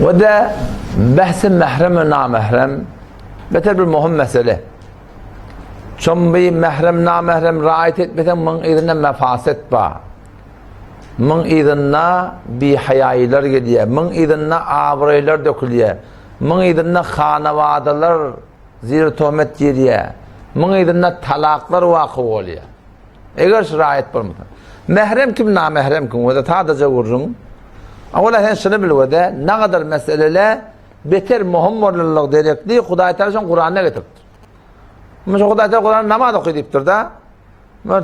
We-de behsi mährem we namährem beter bir möhüm mesele. Çombi mährem namährem raýat etmeseň muň yzynda mefaset bar. Muň yzynda bihaýaýylar gelýär, muň yzynda abraýlar dökülýär, muň yzynda hanawadalar zir tohmet girýär, muň yzynda talaklar waky bolýar. Eger şu raýat bolmasa. Mährem kim, namährem kim? Wada sadaja gürrüň. Awala sen şuny bil wada, nagadar meselele beter möhüm bolanlygy derekli Hudaý Taala şony Kuranda getiripdir. Musa Hudaý Taala Kuranda namaz oky diýipdir da.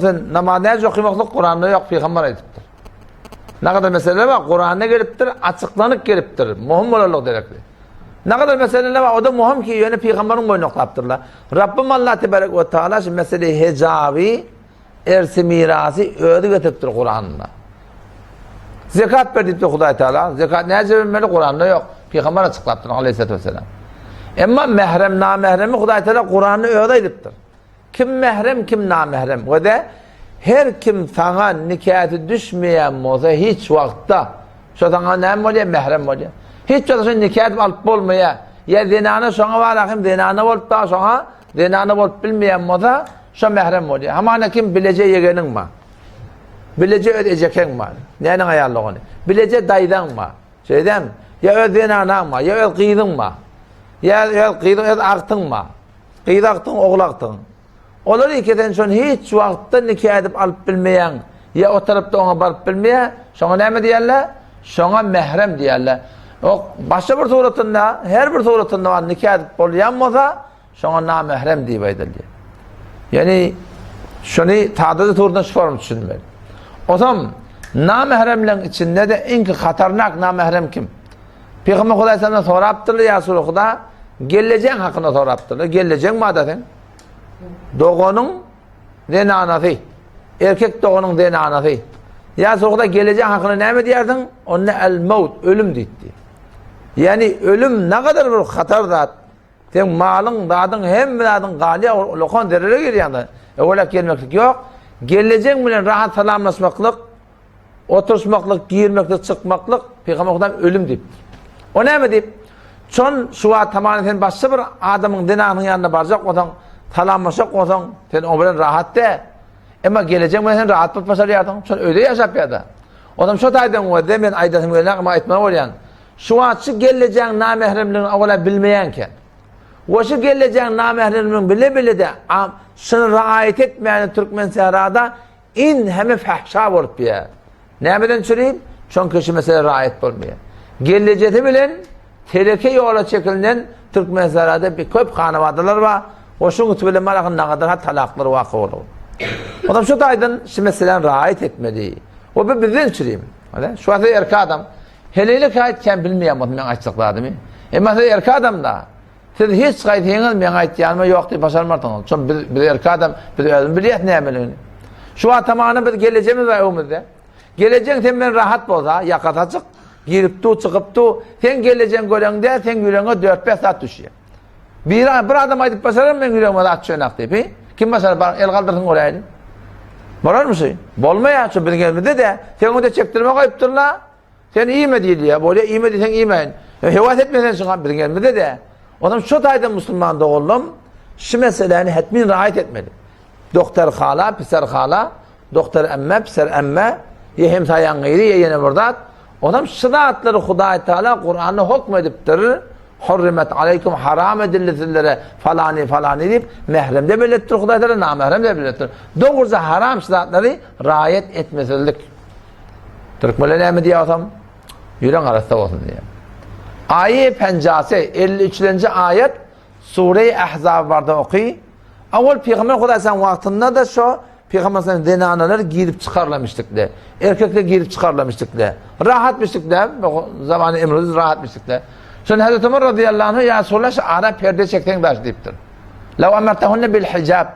Sen namaz näce okymaklyk Kuranda ýok, pygamber aýdypdyr. Nagadar mesele bar, Kuranda gelipdir, açyklanyp gelipdir, möhüm bolanlygy derekli. Nagadar mesele bar, o da möhüm ki ýöne pygamberiň boýnuna oklapdyrlar. Rabbim Allah tebarek we taala şu mesele hejaby, ersi mirasy özi getiripdir Kuranda. Zekat ber diýipdir Hudaý Taala. Zekat näce bermeli Kuranda ýok. Pygamber açyklapdyr aleyhissalatu vesselam. Emma mährem namähremi Hudaý Taala Kuranda özi aýdypdyr. Kim mährem kim namährem we-de her kim saňa nikäsi düşmeýän bolsa hiç wagtda şo saňa näme bolýar mährem bolýar. Hiç wagtda şony nika edip alyp bolmaýar. Ýa zenana şoňa bar hem zenana bolup da şoňa zenana bolup bilmeýän bolsa şo mährem bolýar. Hamana kim bileje ýegeniň bar. Bileje öz ejekeň bar. Näniň aýallygy ony? Bileje daýzaň bar. Şeýdem ýa öz zenanaň bar, ýa öz gyzyň bar. Ýa öz gyzyň, öz agtyň bar. Gyz agtyň, ogul agtyň. Olar ikiden şony hiç wagtda nika edip alyp bilmeýäň, ýa o tarapda oňa baryp bilmeýär, şoňa näme diýerler? Şoňa mährem diýerler. O başga bir suratynda, her bir suratynda bar nika edip bolýan bolsa, şoňa namährem diýip aýdylýar. Ýani şony sadaja suratynda şu forma düşünmeli. Osam namähremleň içinde-de iň hatarnak namährem kim? Pygamber Hudaý senden sorapdyrlar, ýa Resuly Huda, gellejeň hakynda sorapdyrlar. Gellejeň mada sen? Doganyň zenanasy. Erkek doganyň zenanasy. Ýa Resuly Huda gellejeň hakynda näme diýersiň? Onda el-maut, ölüm diýdi. Ýani ölüm nägadar bir hatar zat. Seň malyň, zadyň, hemme zadyň galýar, ulakan zerere girýär. Öwelek gelmeklik ýok. Gellejeň bilen rahat salamlaşmaklyk Oturyşmaklyk, girmeklik, çykmaklyk Pygamber Hudaýym ölüm diýipdir. O näme diýip? Çon şu wagt tamany sen başga bir adamyň zenanyň ýanyna barjak bolsaň, salamlaşjak bolsaň, sen o bilen rahat dä. Emma gelejek bilen sen rahat bolup başarýarsyň. Çon öýde ýaşap ýa-da. Onam şo taýdan gözde men aýdasym gelýär, emma aýtmaly bolýan. Şu wagt şu gelejäň namähremligini awala bilmeýänkä. We şu gelejäň namähremligini bile-bile-de şuny raýat etmeýän türkmen sährada In heme fahşa bolup ýa. Nämeden çürip? Çünki şu mesele raýat bolmaýar. Gelejesi bilen teleke ýola çekilinen Türkmenistanda bir köp hanawadalar bar. Goşuň üsti bilen malakyn nagadar hat talaklar waka bolup. Onam şu taýdan şu meseläni raýat etmeli. O bir bizden çürip. Şu wagtda erkek adam heleýlik aýtýan bilmeýän bolsa men aýtjak zadymy. Emma siz erkek adam da. Siz hiç gaýsyňyz meň aýtýanyma ýok diýip başarmarsyňyz. Şol biz, biz erkek adam, biz özümiz bilýäs nämeligini. Şu wagt tamany biz gelejemiz bar öňümizde. Gelejeň sen bilen rahat bolsa, ýakasy açyk, girip dur, çykyp dur. Sen gelejeň göreňde, seň ýüregiňe 4-5 zat düşýär. Bir, bir adam aýdyp başararmy meň ýüregime zat düşenak diýip, he? Kim başarar? Bar, el galdyrsyn göräýeli. Bolarmy şu? Bolmaýar, şu biziň elimizde-de. Sen öňde çekdirme goýupdyrlar. Sen iýme diýilýär. Bolýa iýme diýseň iýmäýin. E, hewas etme sen şuňa biziň elimizde-de. Onam şu taýdan musulman doganlarym şu meseläni hetmin raýat etmeli. Doktor hala, piser hala, doktor emme, piser emme, ýa hemsaýaň gyzy, ýa ýene bir zat. Onam şu zatlary Hudaý Taala Kuranda hukm edipdir. Hurrimet aleýkum haram edildi sizlere falany falany diýip mähremde belletdir Hudaý Taala, namähremde belletdir. Dogruja haram şu zatlary raýat etmesizlik. Türkmenler näme diýýär bolsam, ýüreň arassa bolsun diýýär. Aýy penjasy, 53-nji aýat Sure-i Ahzab barda oky. Awal Pygamber Hudaý sen wagtynda da şo Pygamber sen zenanalar girip çykarlamışdykle. Erkekler girip çykarlamışdykle. Rahatmışdykle. Zamany emrimiz rahatmışdykle. Şonda Hazreti Ömer radıyallahu anh ya Resulallah şu ara perde çekseň daş diýipdir. Law amartahunna bil hijab.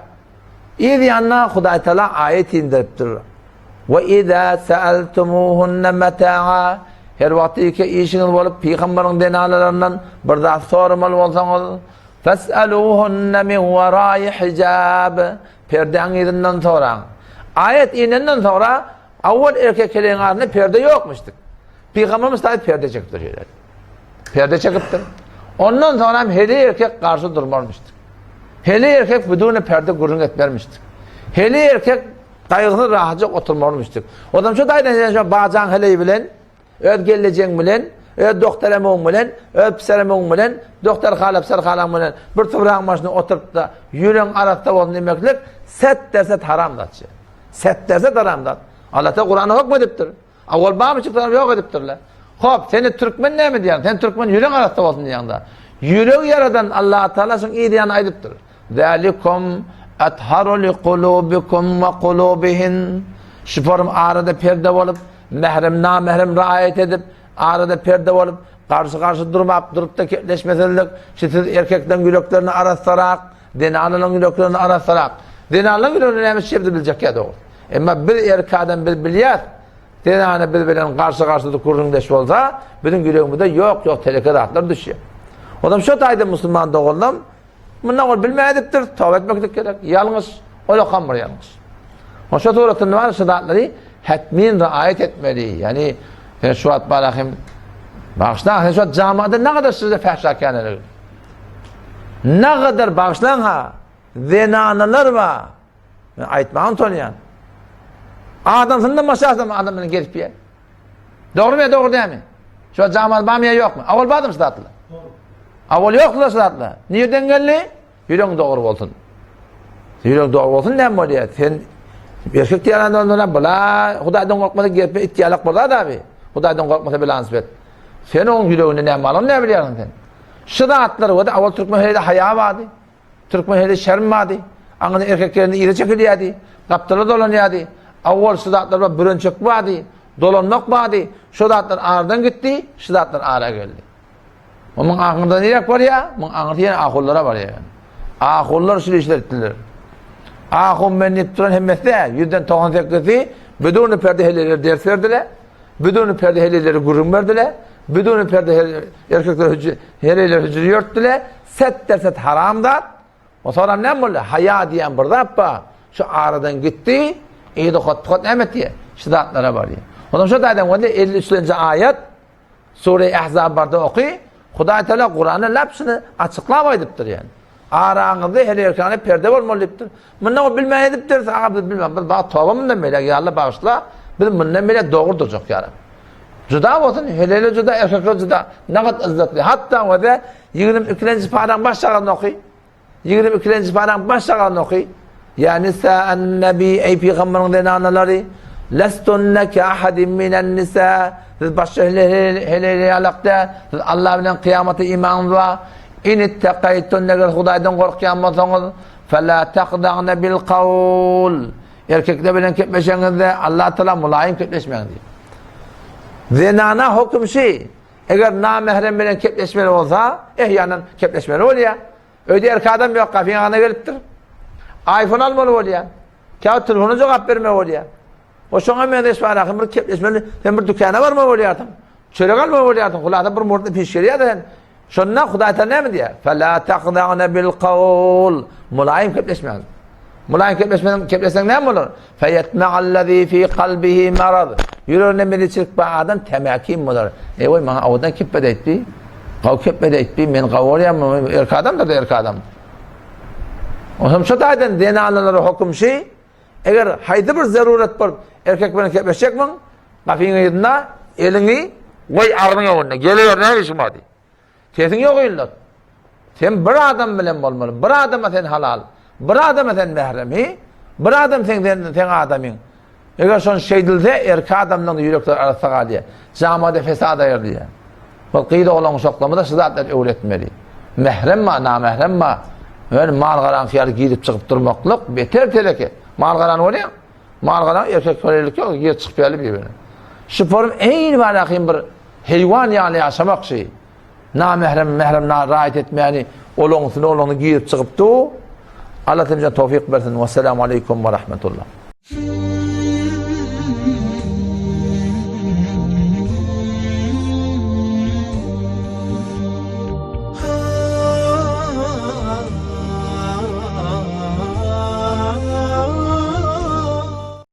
Yz ýanyna Hudaý Taala aýat indiripdir. Ve izâ seeltumuhunne meta'a Her wagt ýeke işiňiz bolup pygamberiň zenanalaryndan bir zat soramaly bolsaňyz, fes'eluhunne min wara'i hijab Perdäň yzyndan soraň. Aýat inenden soňra awwal erkek heleýiň arasynda perde ýokmuşdyk. Pygamberimiz taýy perde çekipdir şeýle. Perde çekipdir. Ondan soňra hem heli erkek garşy durmarmyşdyr. Heli erkek biduni perde gürrüň etmermişdir. Heli erkek gaýgysyz rahatjak oturmarmyşdyr. Odam şu taýdan sen şu bajaň heleý bilen, öz gelnejeň bilen, öz doktor emuň bilen, öz pser emuň bilen, doktor hala pser halaň bilen bir tubragyň başynda oturyp-da ýüregiň arassa bolsun diýmeklik set derset haram zatçy. Set derset haram zat. Allah Teala Kur'anda hukm edipdir. Awal barmy çyksalar ýok edipdirler. Hop, seni türkmen näme diýýän? Sen türkmen ýüregiň arassa bolsun diýýäň-de. Ýüregi ýaradan Allah Teala şuň yz ýanyna aýdypdyr. Zalikum atharu li kulubikum we kulubihin. Şu forum arada perde bolup, mährem namährem raýat edip, arada perde bolup, garşy-garşy durmap, durup-da kepleşmesizlik, şu siz erkekleň ýüreklerini arassarak, zenanlaryň ýüreklerini arassarak. Zenanlaryň ýüregini näme şebdi biljek ýa dogry. Emma biz erkek adam biz bilýäs, zenana biz bilen garşy-garşy gürrüňdeş bolsa, biziň ýüregimize ýok-ýok teleke zatlar düşýär. Onam şo taýda musulman doganlam mundan ol bilmän edipdir, toba etmeklik gerek. Ýalňyş, ol okam bir ýalňyş. O şo suratynda bar şu zatlary hetmin riayet etmeli. Ýani sen şu wagt bar hem bagyşla, sen şu wagt jamada ne kadar sizde fahşa käneligi. Ne kadar bagyşlan ha zenanalar bar. Men aýtmaga utanýan. Adamsyndan başga adam adam bilen gezip ýer. Dogrymy ýa dogry dälmi? Şu jamal barmy ýa ýokmy? Awal bardymy şu zatlar? Awal ýokdy şu zatlar. Nirden geldi? Ýüregiň dogry bolsun. Ýüregiň dogry bolsun näme bolýar? Sen erkek diýen ondan bula Hudaýdan gorkmasa gezip it ýalak bolar da abi. Hudaýdan gorkmasa bilan sibet. Sen oň ýüreginde näme barlygyny näme bilýärsiň sen? Şu zatlar we awal türkmen heleýde haýa bardy. Türkmen heleý şerm bardy. Aňyna erkek gelende yza çekilýärdi. Gapdala dolanýardy. Awal şu zatlar bar, bürençek bardy. Dolanmak bardy. Şu zatlar aradan gitdi, şu zatlar ara geldi. Onuň aňyrda nirek barýar? Muň aňyrsy ýene ahullara barýar. Ahullar şu işler etdiler. Ahun men diýip duran hemmesi däl. Ýüzden 98-si biduni perde heleýler ders berdiler. Biduni perde heleýleri gürrüň berdiler. Biduni perde erkekler hüjü, heleýler hüjür ýörtdüler. Set derset haram zat. O soram näme boldy? Haýa diýen bir zat bar. Şu aradan gitdi. Ýedi hot-hot näme etdi? Şu zatlara barýar. Ondan şu taýdan boldy 53-nji aýat Sure Ahzab barda oky. Hudaý Teala Kuranda lapsyny açyklap aýdypdyr ýani. Araňyzda her erkane perde bolmaly diýipdir. Mundan o bilmän edipdir, saňa biz bilmän. Biz bak toba mundan beýläk ýa Allah bagyşla. Biz mundan beýläk dogry durjak ýa Rab. Juda bolsun, helele juda, erkekler juda nagat yzzatly. Hatda wada 22-nji paraň baş şagaryny oky. 22-nji paraň baş şagaryny oky. Ýa nisa'an nabi eý pygamberiň zenanalary lestunne ke ahadin minen nisa siz başga helele ýalak däl. Siz Allah bilen kyýamata imanyňyz bar. In ittaqaytun eger Hudaýdan gorkýan bolsaňyz fela taqda'na bil qawl Erkekler bilen kepleşeňizde Allah Taala mulaýym kepleşmäň diýýär. Zenana höküm şi, eger namährem bilen kepleşmeli bolsa, ehýanan kepleşmeli bolýar. Öýde erkek adam ýok, gapyň agzyna gelipdir. iPhone almaly bolýar. Käwagt telefona jogap bermeli bolýar. O şoňa meňzeş bar, ahyr bir kepleşmeli, sen bir dükana barmaly bolýarsyň. Çörek almaly bolýarsyň, hulasa bir murtny piş gelýär sen. Şonda Hudaý Taala näme diýýär? Fela taqda'na bil qawl. Mulaýym kepleşmäň. Mulaýym kepleşmeseň, kepleşseň näme bolar? Feyetma'allazi fi qalbihi marad. Ýüreginde meliçilik bar adam temäkim bolar. Eý goý maňa owadan kepbe aýtdy. Gaw kepbe aýtdy. Men gaw bolýarmy? Erkek adamdyr da erkek adam. Onsoň şu taýdan zenanlara höküm şi, eger haýsy bir zarurat bolup erkek bilen kepleşjekmiň, Gapyň yzynda eliňi goý agzyň öňünde. Geliber näme işiň bar diý. Sesiň ýok illat. Sen bir adam bilen bolmaly. Bir adama sen halal. Bir adama sen mährem. Hi? Bir adam sen sen, sen adamyň. Eger şon şeýdilse erkek adamlaryň ýürekleri arassa galýar. Jamada fesat aýrylýar. Bu gyz oglan uşaklarymyza şu zatlary öwretmeli. Mährem bar, namährem bar. Ýöne mal garaňky ýaly girip çykyp durmaklyk beter teleke. Mal garany bolýar. Mal-gara erkek görelilik ýok, ýer çykyp ýaly bir-birine. Şu form eýni barahym bir heýwan ýaly ýaşamak şi. Namährem, mährem na raýat etmäni olaň üstüne olaňy girip çykyp du. Allah tebjan towfik bersin. Wesselamu aleýkum we rahmetullah.